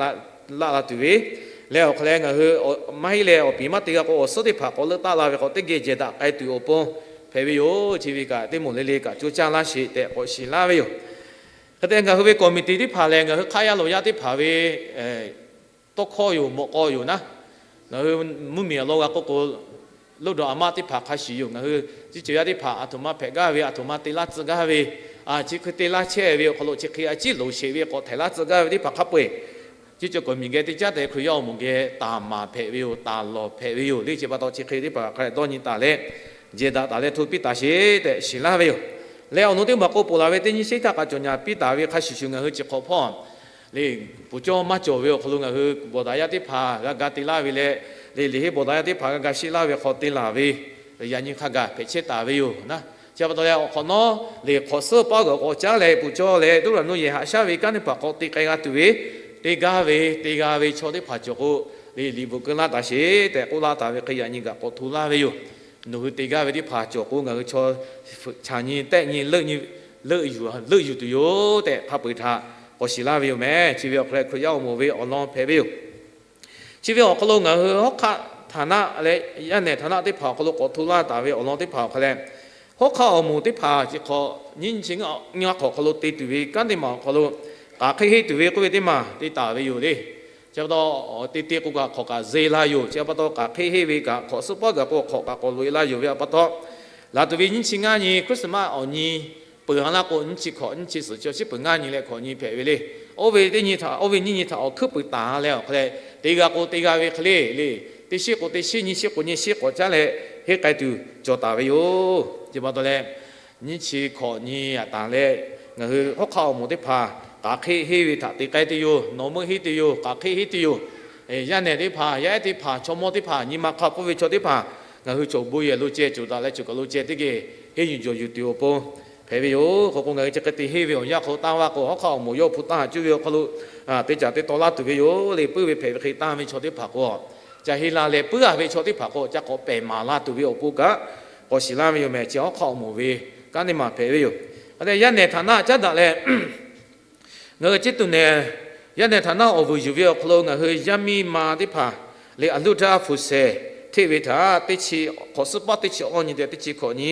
laˇ la tuˬ ve leh, awˬ hk'aw leh ngaˬ hui maˇ heˆ leh awˬ piˍ maˇ te g'a k'o, awˬ suhˉ teˇ hpaˍ k'awꞈ leuˆ taˆ la ve k'awꞈ teˇ geh jehˬ daꞈ k'ai tuˬ awˬ pon hpehꞈ ve yoˬ. Chi ve kaꞈ teˇ moˍ le le kaꞈ coˇ caˇ laˇ sheˍ tehꞈ k'awꞈ shiˍ laˇ ve yoˬ. Hk'e te ngaˬ hui ve committee teˇ hpaˍ lehˬ, ngaˬ hui hk'aˆ yaˇ lawˬ yaˇ teˇ hpaˍ ve tawˇ hkawˇ yoˬ, mawꞈ k'aw yoˬ naˉ. Ngaˬ hui mvuhˇmiˬ awˬ lawn g'a k'oˆ k'o, ลูกดอก aˬ maˆ teˇ hpaˍ hk'a shuˍ yoˬ. Ngaˬ hui ceˇ cawˬ yaˇ teˇ hpaˍ aˬ htoꞈ ma hpehꞈ gaˇ ve, aˬ htoꞈ ma te laˇ tcuh gaˇ ve, a chi hk'e te laˇ chehˇ ve awˬ hk'aw lo chi hk'e a ciˉ loˍ sheˍ ve k'awꞈ htehˍ laˇ tcuh gaˇ ve teˇ hpaˍ hk'a peu-eˬ, ceˇ cawˬ committee geh teˇ caˉ tehꞈ Hkriꞈ yaˇ awˬ moˍ geh taˍ maˍ hpehꞈ ve yoˬ, taˍ lawˬ hpehꞈ ve yoˬ le. Chi pa taw chi hk'e teˇ hpaˍ hk'a dawˇ nyi taˍ leh, jehˬ daꞈ taˍ leh hto piˇ taˍ sheˍ tehꞈ shiˍ laˇ ve yoˬ. Leh awˬ nu teˇ maˬ k'o ponˬ laˬ ve teˇ nyi sheˉ htaˇ kaꞈ cawˬ nyaˍ piˇ taˍ ve hk'a shuˍ shuˍ ngaˬ hui chi hk'awꞈ hpawˇ le, puˍ cawˇ maˇ cawˬ ve awˬ hk'aw lo ngaˬ hui bawˬ daꞈ yaˇ teˇ hpaˍ g'a ga te laˇ ve leh, le liꞈ heˆ bawˬ daꞈ yaˇ teˇ hpaˍ g'a ga sheˆ laˇ ve hk'aw te laˬ ve, yaꞈ nyi hk'a gaˬ hpehꞈ chehˇ taˍ ve yoˬ naˉ. Chi pa taw leh awˬ hk'awꞈ nawˉ le hk'awꞈ suhˉ paˉ g'uiˬ k'awꞈ caˉ leh puˍ cawˇ leh ตุลา nawˇ yehˬ haꞈ shaˉ ve kanˉ teˇ hpaˍ k'awꞈ te k'ai g'a tuˬ ve, te gaˇ ve te g'a ve chaw teˇ hpaˍ cawˬ k'o, le liꞈ bvuhꞈ keu laˇ taˍ sheˍ tehꞈ k'oˆ laˇ taˍ ve hk'e yaꞈ nyi kaꞈ k'awꞈ hto laˇ ve yoˬ. Nawˬ hui te gaˇ ve teˇ hpaˍ cawˬ k'o ngaˬ hui chaw chaꞈ nyi tehˆ nyi leuˆ yuˬ tuˬ yoˬ tehꞈ hk'a peu-eˬ htaꞈ k'awꞈ shiˍ laˇ ve yoˬ meh. Chi ve awˬ hk'aw leh Hkriꞈ yaˇ awˬ moˍ ve awˬ lawn hpehꞈ ve yoˬ. Chi ve awˬ hk'aw lo ngaˬ hui hawˉ hk'aˆ htaˍ naˆ leh yaˇ nehˬ htaˍ naˆ teˇ hpaˍ awˬ hk'aw lo k'awꞈ hto laˇ taˍ ve awˬ lawn teˇ hpaˍ awˬ hk'aw leh, hawˉ hk'aˆ awˬ moˍ teˇ hpaˍ chi hk'awꞈ nyiˇ chi ngaˇ hk'awꞈ hk'aw lo te tuˬ ve kanˉ teˇ maˬ awˬ hk'aw lo k'aꞈ hk'eˆ heˆ tuˬ ve k'oˆ ve teˇ maˬ te taˍ ve yoˬ le. Chi pa taw te te k'o kaꞈ hk'awꞈ kaꞈ ze la yoˬ. Chi pa taw k'aꞈ hk'eˆ heˆ ve kaꞈ hk'awꞈ suhˉ paˉ gaˬ k'o hk'awꞈ kaꞈ k'awꞈ loꞈ e laˇ yoˬ ve pa taw, laˬ tuˬ ve nyiˇ chi ngaˇ nyi Christmas awˬ nyi peuˬ ha laˇ k'o, nyiˇ chi hkawꞈ nyiˇ chi suhˍ chi chi peuˬ ngaˇ nyi leh hkawꞈ nyi hpehꞈ ve le. Oˇ ve teˇ nyi htaꞈ oˇ ve nyiˇ nyi htaꞈ awˬ hkuiˉ puiˍ taˍ leh awˬ hk'aw leh, te g'a k'o te g'a ve hk'e le le, teˇ shiˉ k'o teˇ shiˉ, nyiˇ shiˉ k'o nyiˇ shiˉ k'awꞈ caˉ leh henˇ k'ai tuˬ cawˬ taˍ ve yoˬ. Chi pa taw leh, nyiˇ chi hkawꞈ nyi aꞈ taˍ leh, ngaˬ hui hawˉ hk'aˆ awˬ moˍ teˇ hpaˍ k'aꞈ hk'eˆ heˆ ve htaꞈ te k'ai tuˬ yoˬ. Nawˬ meuˆ heˆ tuˬ yoˬ. K'aꞈ hk'eˆ heˆ tuˬ yoˬ. Yaˇ nehˬ teˇ hpaˍ, yaˇ ehˉ teˇ hpaˍ, chaw mawˇ teˇ hpaˍ, nyi ma hk'a pfuhˇ ve chaw teˇ hpaˍ, ngaˬ hui cawˬ bon yehˬ lo ceh, cawˬ daꞈ leh cawˬ kaˬ lo ceh teˇ geh henˇ yuˬ jawˬ yuˬ tuˬ awˬ pon hpehꞈ ve yoˬ. K'o k'o ngaˬ hui chi hk'e te henˇ ve awˬ yanˇ hk'aw lo tanˇ vaˇ k'o, hawˉ hk'aˆ awˬ moˍ yawˇ hpu tanˇ haꞈ cuˇ ve awˬ hk'aw lo te caˍ te taw laˇ tuˬ ve yoˬ le. Puiˉ ve hpehꞈ ve hk'e tanˇ ve chaw teˇ hpaˍ k'o, ca he la leh puiˉ a ve chaw teˇ hpaˍ k'o ca k'awꞈ pehˬ maˍ la tuˬ ve awˬ pon kaꞈ k'awꞈ shiˍ laˇ ve yoˬ meh. Chi hawˉ hk'aˆ awˬ moˍ ve kanˉ teˇ maˬ hpehꞈ ve yoˬ. Aˬ leh yaˇ nehˬ htaꞈ naˆ caˉ daꞈ leh, ngaˬ hui ceˇ tuˬ nehˬ yaˇ nehˬ htaꞈ naˆ awˬ vuiˬ yuˬ ve awˬ hk'aw lo ngaˬ hui yaˇ miˇ ma teˇ hpaˍ le a luˇ daˇ hpu shehˍ hteˆ ve htaꞈ teˇ chi hk'awꞈ suhˉ paˉ teˇ chi awˇ nyi tehꞈ teˇ chi hkawꞈ nyi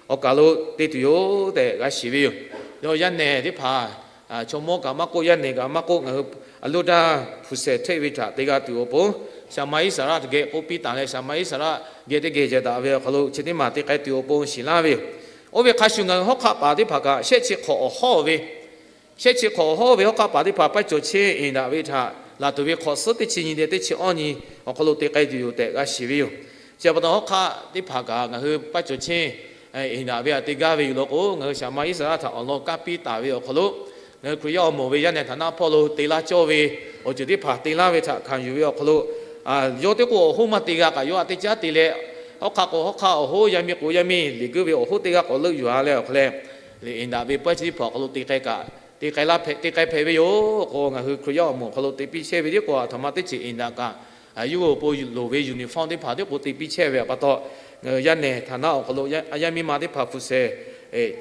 awˬ kaˬ lo te tuˬ yoˬ tehꞈ g'a shiˍ ve yoˬ. Yawˇ yaˇ nehˬ teˇ hpaˍ, chaw mawˇ kaꞈ maˇ k'oˆ, yaˇ nehˬ kaꞈ maˇ k'oˆ, ngaˬ hui a luˇ daˇ hpu shehˍ hteˆ ve htaꞈ te g'a tuˬ awˬ pon, Shaˍ ma Iˉsaˍreˍlaˆ geh k'oˆ piˇ taˍ leh, Shaˍ ma Iˉsaˍreˍlaˆ geh teˇ geh jehˬ daꞈ ve awˬ hk'aw lo chi teˇ maˬ te k'ai tuˬ awˬ pon shiˍ laˇ ve yoˬ. Oˇ ve hk'a shuˍ ngaˬ hui hawˉ hk'aˆ paˍ teˇ hpaˍ kaꞈ shehˆ chi hk'awꞈ awˬ hawˉ ve shehˆ chi hk'awꞈ awˬ hawˉ ve hawˉ hk'aˆ paˍ teˇ hpaˍ paˇ cawˬ chehˇ eˍ daꞈ ve htaꞈ laˬ tuˬ ve hk'awꞈ suhˉ teˇ chi nyi tehꞈ teˇ chi awˇ nyi awˬ hk'aw lo te k'ai tuˬ yoˬ tehꞈ g'a shiˍ ve yoˬ. Chi pa taw hawˉ hk'aˆ teˇ hpaˍ kaꞈ ngaˬ hui paˇ cawˬ chehˇ eˍ daꞈ ve htaꞈ te gaˇ ve yoˬ law k'o, ngaˬ hui Shaˍ ma Iˉsaˍreˍlaˆ htaꞈ awˬ lawn kaˇ piˇ taˍ ve awˬ hk'aw lo, ngaˬ hui Hkriꞈ yaˇ awˬ moˍ ve yaˇ nehˬ htaꞈ naˆ hpawˇ lo te laˇ cawˇ ve awˬ ceuˬ teˇ hpaˍ te laˇ ve htaꞈ hkanˍ yuˬ ve awˬ hk'aw lo, yawˇ teˇ k'o awˬ hoˉ maˇ te g'a kaꞈ yawˇ htaꞈ teˇ caˉ te leh, hawˉ hk'aˆ k'o hawˉ hk'aˆ awˬ hoˉ, yaˇ miˇ k'o yaˇ miˇ liꞈ guiˇ ve awˬ hoˉ teˇ g'aˇ k'awꞈ leuˆ yuˬ a leh awˬ hk'aw leh, eˍ daꞈ ve paˇ chi teˇ hpaˍ awˬ hk'aw lo te k'ai kaꞈ te k'ai laˇ hpehꞈ, te k'ai hpehꞈ ve yoˬ. K'o ngaˬ hui Hkriꞈ yaˇ awˬ moˍ awˬ hk'aw lo te piˇ chehˇ ve tiˉ k'o, aˬ htoꞈ ma teˇ ceuˬ eˍ daꞈ kaꞈ, yawˇ hui awˬ pon loˍ ve uniform teˇ hpaˍ tiˉ k'o te piˇ chehˇ ve pa taw, ngaˬ hui yaˇ nehˬ htaꞈ naˆ awˬ hk'aw lo yaˇ miˇ ma teˇ hpaˍ hpu shehˍ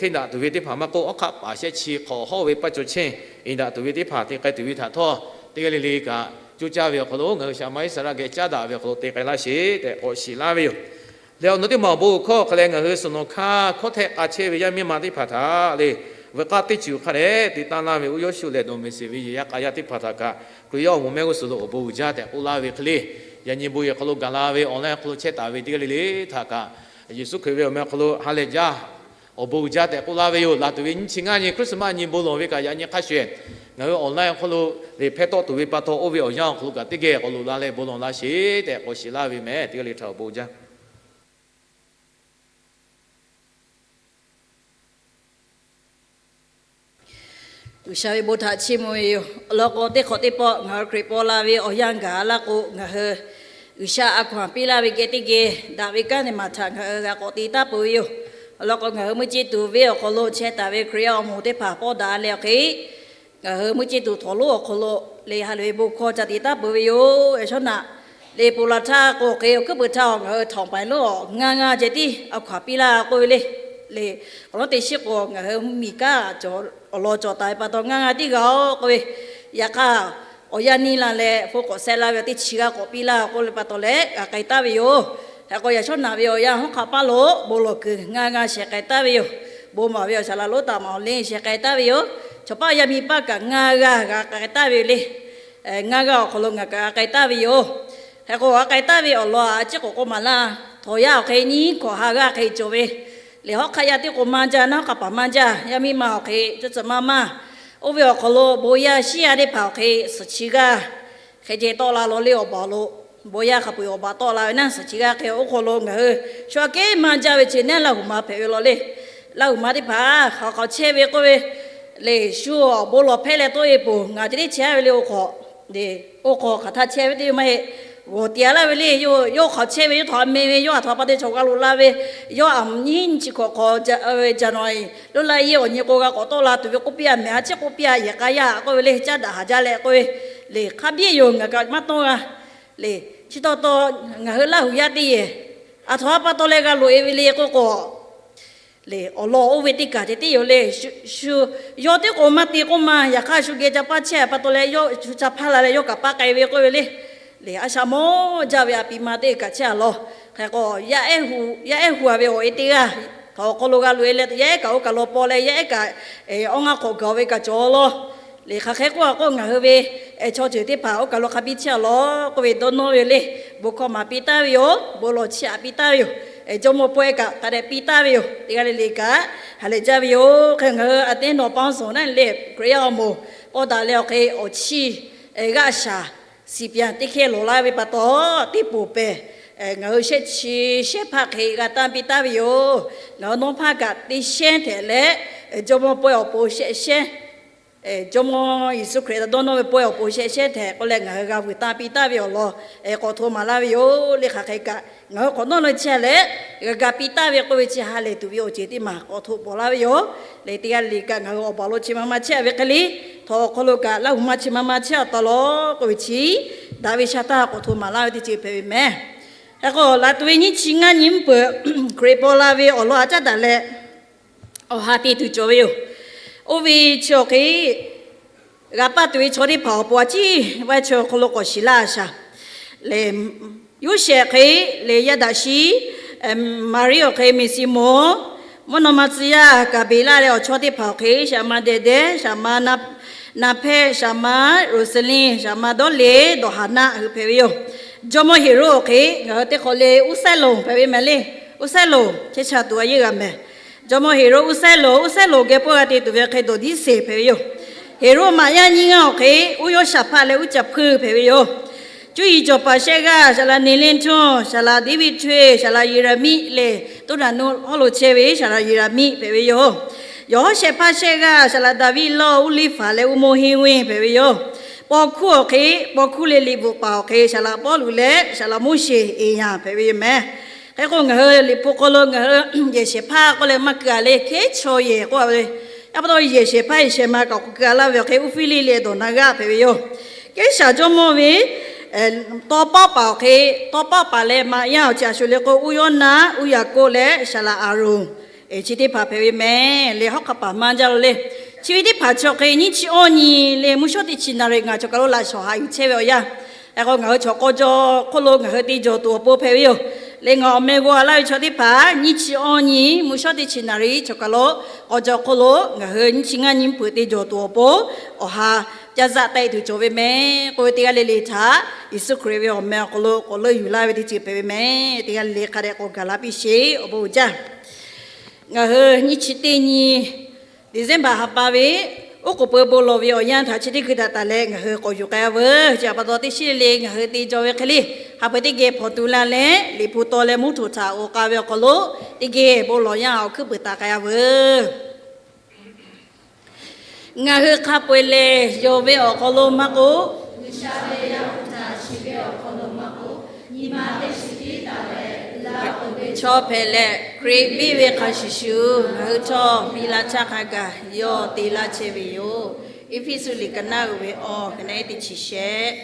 hteˆ daꞈ tuˬ ve teˇ hpaˍ maˇ k'oˆ, hawˉ hk'aˆ paˍ shehˆ chi hk'awꞈ hawˉ ve paˇ cawˬ chehˇ eˍ daꞈ tuˬ ve teˇ hpaˍ te k'ai tuˬ ve htaꞈ htawˇ, teˇ g'aˇ le le kaꞈ coˇ caˇ ve awˬ hk'aw lo ngaˬ hui Shaˍ ma Iˉsaˍreˍlaˆ geh caˉ daꞈ ve awˬ hk'aw lo te k'ai laˇ sheˍ tehꞈ k'awꞈ shiˍ laˇ ve yoˬ. Leh awˬ nu teˇ maˬ awˬ bon awˬ hkawˇ hk'a leh ngaˬ hui suhˍ nawˬ hk'aˇ hkawˇ htehˆ k'a chehˇ ve yaˇ miˇ ma teˇ hpaˍ htaꞈ le, veuꞈ k'aˇ teˇ ceuˬ hk'a leh te tanˇ laˇ ve uˉ yawˇ shu lehˬ dawˬ meˍ sheˍ ve yehˬ yaˇ k'a yaˇ teˇ hpaˍ htaꞈ kaꞈ Hkriꞈ yaˇ awˬ moˍ mehˆ g'uˇ suhˍ lo awˬ bon uiˍ jaˇ tehꞈ k'oˆ laˇ ve hk'e le, yaꞈ nyi bon yehˬ hk'aw lo gaˬ la ve online hk'aw lo chehˇ taˍ ve teˇ g'aˇ le le htaꞈ kaꞈ, Yeˍsuˆ Hkriꞈ ve awˬ meh hk'aw lo ha lehˬ jaˇ, awˬ bon uiˍ jaˇ tehꞈ k'oˆ laˇ ve yoˬ. Laˬ tuˬ ve nyiˇ chi ngaˇ nyi Christmas nyi bon lawˬ ve kaꞈ yaꞈ nyi hk'a shuˍ, ngaˬ hui online awˬ hk'aw lo le hpehˇ tawˆ tuˬ ve pa taw, oˇ ve awˬ yanˇ awˬ hk'aw lo kaꞈ teˇ geh k'awꞈ loꞈ la leh bon lawˬ laˇ sheˍ tehꞈ k'awꞈ shiˍ laˇ ve meh. Teˇ g'aˇ le htaꞈ awˬ bon jaˇ G'uiˬsha ve bon htaꞈ chiˇ mvuh ve yoˬ. Awˬ lawn k'o, teˇ hk'awꞈ teˇ pawˆ ngaˬ hui Hkriꞈ paw la ve awˬ yanˇ gaˬ laˇ k'o, ngaˬ hui G'uiˬsha a hkaw anˬ piˇ laˇ ve geh teˇ geh daꞈ ve kanˉ te maˬ htaꞈ ngaˬ hui g'a k'awꞈ te taˉ peuˬ ve yoˬ. Awˬ lawn k'o, ngaˬ hui mvuhˇ ceˇ tuˬ venˇ awˬ hk'aw lo chehˇ taˍ ve Hkriꞈ yaˇ awˬ moˍ teˇ hpaˍ pawˇ daꞈ leh awˬ hk'e, ngaˬ hui mvuhˇ ceˇ tuˬ htawnˍ lonˉ awˬ hk'aw lo le ha lehˬ ve bon hkawˇ ca te taˉ peuˬ ve yoˬ. Yaꞈ shawˉ naꞈ le ponˬ laˬ htaˇ k'o hk'e, awˬ hkuiˉ puiˍ htaˇ ngaˬ hui htawnˍ paˍ lonˉ ngaˇ ngaˇ ceh tiˉ a hkaw anˬ piˇ laˇ k'oˆ ve le. Le k'awꞈ nawˉ teˇ shiˉ k'o, ngaˬ hui mvuhˇmiˬ kanˉ awˬ lawn cawˬ taˍ ve pa taw ngaˇ ngaˇ tiˉ g'a-oˬ k'oˆ ve, yaꞈ hk'aˇ awˬ yanˇ neˇ la leh hpu k'awꞈ seh la ve awˬ teˇ chi g'aˇ k'awꞈ piˇ laˇ k'oˆ ve pa taw leh g'a k'ai taˍ ve yoˬ. Hk'e k'o, yaꞈ shawˉ naꞈ ve awˬ yanˇ hawˉ hk'aˆ paˇ lo bon lawˬ kuiˬ ngaˇ g'aˇ sheh k'ai taˍ ve yoˬ. Bon maˍ ve awˬ shaˍ laꞈ lonˉ taˍ maˍ awˬ le sheh k'ai taˍ ve yoˬ. Chaw paˆ yaˇ miˇ paˆ kaꞈ ngaˇ g'aˇ g'a k'ai taˍ ve yoˬ le. Ngaˇ g'aˇ awˬ hk'aw lo ngaˬ kaꞈ g'a k'ai taˍ ve yoˬ. Hk'e k'o, g'a k'ai taˍ ve awˬ lawn a ciˉ k'oꞈ k'oˆ maˍ laˇ. Htawnˍ yaˇ awˬ hk'e nyiˉ hkawꞈ ha g'aˇ hk'e cawˬ ve le. Hawˉ hk'aˆ yaˇ teˇ k'o maˇ jaˇ, naˉ hawˉ hk'aˆ paˍ maˇ jaˇ, yaˇ miˇ ma awˬ hk'e tcuhˉ tcuhˉ maˇ maˇ. Oˇ ve awˬ hk'aw lo bon yaˇ shiˉ yaˇ teˇ hpaˍ awˬ hk'e suhˍ chi g'aˇ hk'e ceh tawˆ la law le. Awˬ baˬ lo bon yaˇ hk'a peu-eˬ awˬ baˬ tawˆ la ve naˉ, suhˍ chi g'aˇ hk'e oˇ hk'aw lo ngaˬ hui shu aꞈ kehˉ maˇ jaˇ ve chi neˉ Laˇ huˍ ma hpehꞈ ve law le. Laˇ huˍ ma teˇ hpaˍ hk'aˬ hk'aw chehˇ ve k'oˆ ve le, shu awˬ bon lawˬ hpehˇ leh tawˆ e poˬ ngaˬ ceh tiˉ chehˇ ve le. Oˇ hk'aw le, oˇ hk'aw hk'aˬ htaˇ chehˇ ve teˇ maˇ heˆ. G'awˬ tiꞈ a laˇ ve le. Yawˇ hk'aˬ chehˇ ve yawˇ htaꞈ a meh ve, yawˇ a htaꞈ pa te chaw g'a loꞈ la ve, yawˇ a nyi chi hkawꞈ hk'aw jaˍ naw e loˇ la yehˇ awˬ nyi k'o g'a k'awꞈ tawˆ la tuˬ ve k'oˆ piˇ a mehˍ, a ciˉ k'oˆ piˇ a yehˬ k'a yaˇ k'oˆ ve le, caˉ daꞈ haˍ jaˇ leh k'oˆ ve le. Hk'a biˇ yoˬ, ngaˬ kaꞈ maˇ tawˇ g'a le. Chi taw taw ngaˬ hui Laˇ huˍ yaˇ teˇ yehˬ a htaꞈ pa taw leh g'a loꞈ e ve le k'oˆ k'o, le awˬ lawn oˇ ve teˇ kaˬ ceh tiˉ yoˬ le. Shu yawˇ teˇ k'o maˇ te k'oˆ ma, yaꞈ hk'aˇ shu geh ca paˇ chehˇ pa taw leh yawˇ shu ca hpaˇ la leh yawˇ kaꞈ paˇ k'ai ve k'oˆ ve le. Le a shaꞈ mawˇ jaˇ ve a pi ma teˇ kaꞈ chehˇ a law. Hk'e k'o, yaˇ ehˉ hu a ve awˬ e teˇ g'aˇ htaꞈ awˬ hk'aw lo g'a loꞈ e leh, yaˇ ehˉ kaꞈ oˇ kaˬ lo paw leh, yaˇ ehˉ kaꞈ awˉ ngaˇ hk'awꞈ gaˬ ve kaꞈ cawˬ law. Le hk'aˬ hk'e k'oˆ a k'o, ngaˬ hui ve chaw ceuˬ teˇ hpaˍ oˇ kaˬ lo hk'a biˇ chehˇ a law k'oˆ ve dawˇ nawˇ ve le. Bon hkawˇ maˍ piˇ taˍ ve yoˬ. Bon lawˬ chiˇ aꞈ piˇ taˍ ve yoˬ. Jawˇmawˇ pawehˇ kaꞈ hk'a dehꞈ piˇ taˍ ve yoˬ. Teˇ g'aˇ le le kaꞈ ha lehˬ jaˇ ve yoˬ. Hk'e ngaˬ hui a teˇ nawˬ paˇ suhˍ naˉ le, Hkriꞈ yaˇ awˬ moˍ pawˇ daꞈ leh awˬ hk'e awˬ chiˇ g'aˆ shaˍ siˍ pianˍ teˇ hkehˇ lawˬ laˇ ve pa taw, teˇ poˬ pehˬ ngaˬ hui shehˆ chi shehˆ hpaˇ hk'e g'a tanˇ piˇ taˍ ve yoˬ. Ngaˬ hui nawˇ hpaˇ kaꞈ teˇ shehnˉ htehꞈ leh, Jawˇmawˇ pawehˇ awˬ pon shehˆ shehnˉ, Jawˇmawˇ Yeˍsuˆ Hkriꞈ htaꞈ dawˇ nawˇ ve pawehˇ awˬ pon shehˆ shehnˉ htehꞈ k'oˆ leh ngaˬ hui g'a vuiˬ tanˇ piˇ taˍ ve awˬ lawn k'awꞈ hto maˍ laˇ ve yoˬ. Le hk'aˬ hk'e kaꞈ ngaˬ hui k'awꞈ nawˉ leh chehˇ leh g'a ga piˇ taˍ ve k'oˆ ve chi ha lehˬ tuˬ ve awˬ ceuˬ teˇ maˬ k'awꞈ hto pawˍ laˇ ve yoˬ. Le teˇ g'aˇ le le kaꞈ ngaˬ hui awˬ baˬ lo chi ma ma chehˇ ve hk'e le, htawnˍ awˬ hk'aw lo kaꞈ Laˇ huˍ ma chi ma ma chehˇ a taˍ law k'oˆ ve chi daꞈ ve sha htaˇ k'awꞈ hto maˍ laˇ ve teˇ ceuˬ hpehꞈ ve mehˍ. Hk'e k'o, laˬ tuˬ ve nyiˇ chi ngaˇ nyi mvuhˇ peuˍ Hkriꞈ paw la ve awˬ lawn a caˉ daꞈ leh awˬ ha te tuˬ cawˬ ve yoˬ. Oˇ ve chi awˬ hk'e g'a paˇ tuˬ ve chaw teˇ hpaˍ awˬ pon a ciˉ vaˇ chi awˬ hk'aw lo k'awꞈ shiˍ laˇ a shaˍ. Lehˬ, Yoˇsehꞈ hk'e lehˬ, yaˇ daꞈ shiˉ, Maˍriˆ awˬ hk'e Meˍsiˍmoˍ, mvuhˇ naw ma tcuh yaˇ Gaˍbeˍlaˆ leh awˬ chawˇ teˇ hpaˍ awˬ hk'e shaˍ ma Dehˍdehˇ, shaˍ ma Naˍhpehˇ, shaˍ ma Roˍsaˍliˇ, shaˍ ma Dawˇleˍ, Dawˍhaˍnaˆ hui hpehꞈ ve yoˬ. Jawˇmawˇ Heˍroˆ awˬ hk'e ngaˬ hui teˇ hk'awꞈ le Uˉsehˇlonˍ hpehꞈ ve mehˍ le. Uˉsehˇlonˍ chehˇ sha tuˬ a yeˇ g'a mehˍ. Jawˇmawˇ Heˍroˆ Uˉsehˇlonˍ, Uˉsehˇlonˍ geh pawehˇ g'a te tuˬ ve hk'e Dawˍdiˇseˍ hpehꞈ ve yoˬ. Heˍroˆ maꞈ yaˇ nyiˇ g'aˇ awˬ hk'e Uˉyawˇshaˍhpaˆ leh Uˉcaˍhpuˇ hpehꞈ ve yoˬ. Cuˇ yiˍ cawˬ paˍ shehˆ g'aˇ shaˍ laꞈ Neˍlenˇchuˇ, shaˍ laꞈ Deˍviˆ chaweh, shaˍ laꞈ Yeˍraˍmiˆ leh Toˇraˍnuˆ hawˉ lo chehˇ ve shaˍ laꞈ Yeˍraˍmiˆ hpehꞈ ve yoˬ. Yawˬhawˇshehˍhpaˆ shehˆ g'aˇ shaˍ laꞈ Daˍviˆ lawˇ Uˉliˇfaˍ leh Uˉmawˇhenˇwenˇ hpehꞈ ve yoˬ. Paw hkuˇ awˬ hk'e paw hkuˇ leh liꞈ bvuhꞈ paˍ awˬ hk'e shaˍ laꞈ Pawˇluꞈ leh shaˍ laꞈ Moˉseˍ Eˍyaˍ hpehꞈ ve yoˬ mehˍ. Hk'e k'o, ngaˬ hui Liꞈ hpu hk'aw lo ngaˬ hui yehˬ shehˍ hpaˇ k'oˆ leh maˇ keu a le, hkehˉ chaw yehˬ k'oˆ a ve. Yaˇ pa taw yehˬ shehˍ hpaˇ yehˬ shehˍ ma kaꞈ k'awꞈ keu a laˇ ve awˬ hk'e Uˉfiˇliˇ leh Dawˍnaˍgaˆ hpehꞈ ve yoˬ. Kehˉsaˍ jawˇmawˇ ve tawˇ pawˆ paˍ awˬ hk'e, tawˇ pawˆ paˍ leh maꞈ yaˇ awˬ chi a shu le k'o, Uˉyawˇnaˆ, Uˉyaˍkoˆ leh shaˍ laꞈ Aˍronˍ, chi teˇ hpaˍ hpehꞈ ve mehˍ. Leh hawˉ hk'a paˍ maˇ jaˇ lo le. Chi ve teˇ hpaˍ chi awˬ hk'e nyiˇ chi awˇ nyi leh mvuhˇ shawˉ teˇ chi naˍ riˍ ngaˬ chaw kaˬ lo laꞈ shawˍ haꞈ yuˬ chehˇ ve awˬ yanˇ, hk'e k'o ngaˬ hui chaw k'aw jaw hk'oˆ lo ngaˬ hui te jawˬ tuˬ awˬ pon hpehꞈ ve yoˬ. Leh ngaˬ awˬ meh g'aw a laˇ ve chaw teˇ hpaˍ nyiˇ chi awˇ nyi mvuhˇ shawˉ teˇ chi naˍ riˍ chaw kaˬ lo k'aw jaw hk'oˆ lo ngaˬ hui nyiˇ chi ngaˇ nyi mvuhˇ peuˍ te jawˬ tuˬ awˬ pon awˬ ha caˇ zaˆ taiˆ tuˬ cawˬ ve mehˍ k'oˆ ve teˇ g'aˇ le le htaꞈ Yeˍsuˆ Hkriꞈ ve awˬ meh awˬ hk'aw lo k'awꞈ leuˆ yuˬ laˇ ve teˇ ceuˬ hpehꞈ ve mehˍ. Teˇ g'aˇ le le hk'a dehꞈ k'awꞈ gaˬ la piˇ sheˍ awˬ bon uiˍ jaˇ. Ngaˬ hui nyiˇ chi teˇ nyi December ha pa ve oˉ k'oˍ pui bon lawˬ ve awˬ yanˇ htaꞈ chi teˇ hkui htaꞈ taˍ leh ngaˬ hui k'awꞈ yuˬ k'ai a veuˬ. Chi htaꞈ pa taw teˇ shiˉ le le ngaˬ hui te jaw ve hk'e le, ha pui teˇ geh hpawnˬ tu la leh Liꞈ hpu taw leh mvuhˇ htoꞈ htaꞈ g'aw k'a ve awˬ hk'aw lo teˇ geh bon lawˬ yanˇ awˬ hkuiˉ puiˍ taˍ k'ai a veuˬ. Ngaˬ hui hk'a peu-eˬ lehˬ, yonˍ ve awˬ hk'aw lo maˇ k'oˆ, G'uiˬsha ve yaˇ pu htaꞈ shiˍ ve awˬ hk'aw lo maˇ k'oˆ, chaw hpehꞈ leh Hkriꞈ biˇ ve hk'a shuˍ shuˍ ngaˬ hui htawˇ biˇ la htaˇ hk'a gaˬ yawˇ te laˇ chehˇ ve yoˬ. Eˇfeˇsuꞈ liꞈ ka naˉ uiˍ ve awˬ ka naˉ teˇ chi shehˆ.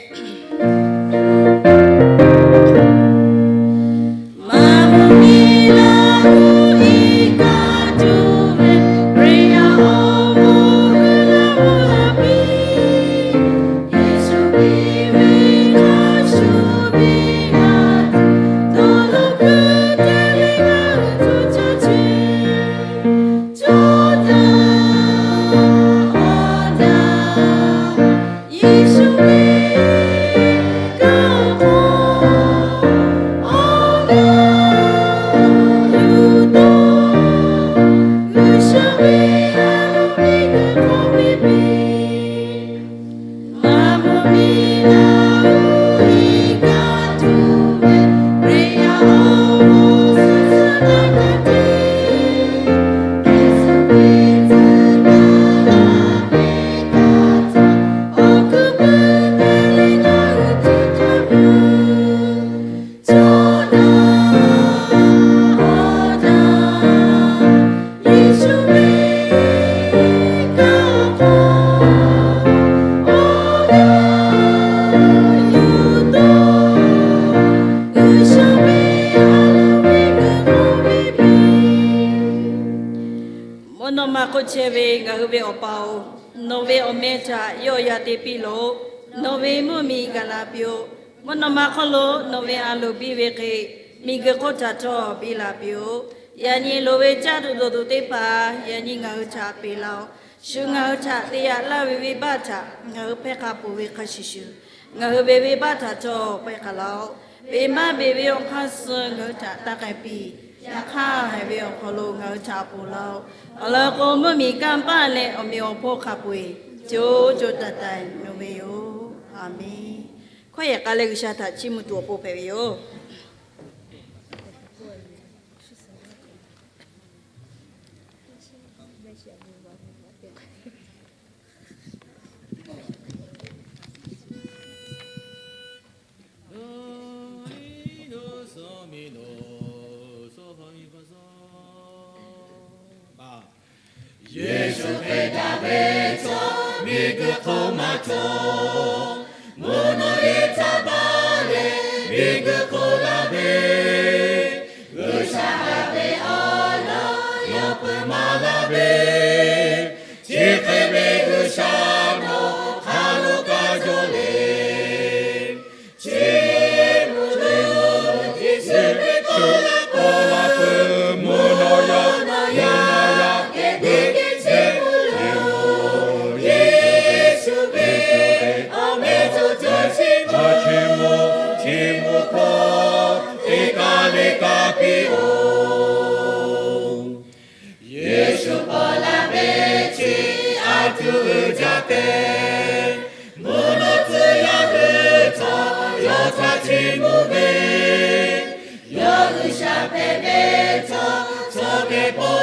Mvuhˇ naw ma hk'oˆ chehˇ ve ngaˬ hui ve Awˬ pa-oˬ, nawˬ ve awˬ meh htaꞈ yawˆ yan te piˇ laˬ-oꞈ. Nawˬ ve mvuhˇ miˬ gaˬ la piˇ-oˆ. Mvuhˇ naw ma hk'oˆ lo nawˬ ve a loˍ biˇ ve hk'e, miˬguiˬ hk'oˆ htaꞈ htawˇ biˇ la piˇ-oˆ. Yaꞈ nyi loˍ ve caˇ tuˬ dawˬ tuˬ teˇ hpaˍ yaꞈ nyi ngaˬ hui htaꞈ peꞈ laˬ-oꞈ. Shu ngaˬ hui htaꞈ te yaꞈ laˇ ve venˇbaˆ htaꞈ ngaˬ hui hpehˇ k'a peuˬ ve hk'a shuˍ shuˍ, ngaˬ hui ve venˇbaˆ htaꞈ htawˇ pehˇ k'a laˬ-oꞈ. Peꞈ maˇ peꞈ ve awˬ hk'aˇ suh ngaˬ hui htaꞈ taˇ k'ai piˇ. Yaꞈ hk'aˇ, haiˬ ve awˬ hk'aw lo ngaˬ hui htaꞈ ponˬ laˬ-oꞈ. Awˬ lawn k'o, mvuhˇ miˬ kanˇ paˆ leh awˬ meꞈ awˬ hponˇ hk'a peu-eˬ co co taiˍ taiˍ mvuh ve yoˬ. A menˍ. Hkawˇ yehˬ k'a leh G'uiˬsha htaꞈ chiˇ mvuh tuˬ awˬ pon hpehꞈ ve yoˬ. Yeˍsuˆ Hkriꞈ daꞈ ve chaw miˬguiˬ hk'oˆ maˇ cawˬ. Mvuhˇ naw yehˬ htaꞈ baˬ leh miˬguiˬ hk'oˆ laˬ ve, G'uiˬsha haꞈ ve awˬ lawn yawˇ peuˬ maˍ laˬ ve, chi hk'e ve G'uiˬsha nawˬ hk'aˬ lo kaꞈ cawˬ le. Chi mvuhˇ miˬ Yeˍsuˆ Hkriꞈ tawˇ la peuˬ, mvuhˇ naw yaˇ, mvuhˇ naw yaˇ, teˇ geh chehˇ mvuhˇ loˬ. Yeˍsuˆ ve awˬ meh cawˬ cawˬ chi mvuhˇ, chi mvuhˇ, chi mvuhˇ hk'aw teˇ kaˬ le kaꞈ piˇ-oˬ. Yeˍsuˆ paw la ve chi a tuˬ uiˍ jaˇ tehꞈ, mvuhˇ naw tcuh yaˇ hui htawˇ yawˇ htaꞈ chiˇ mvuh ve, yawˇ G'uiˬsha hpehꞈ ve htawˇ, chaw hkeh paw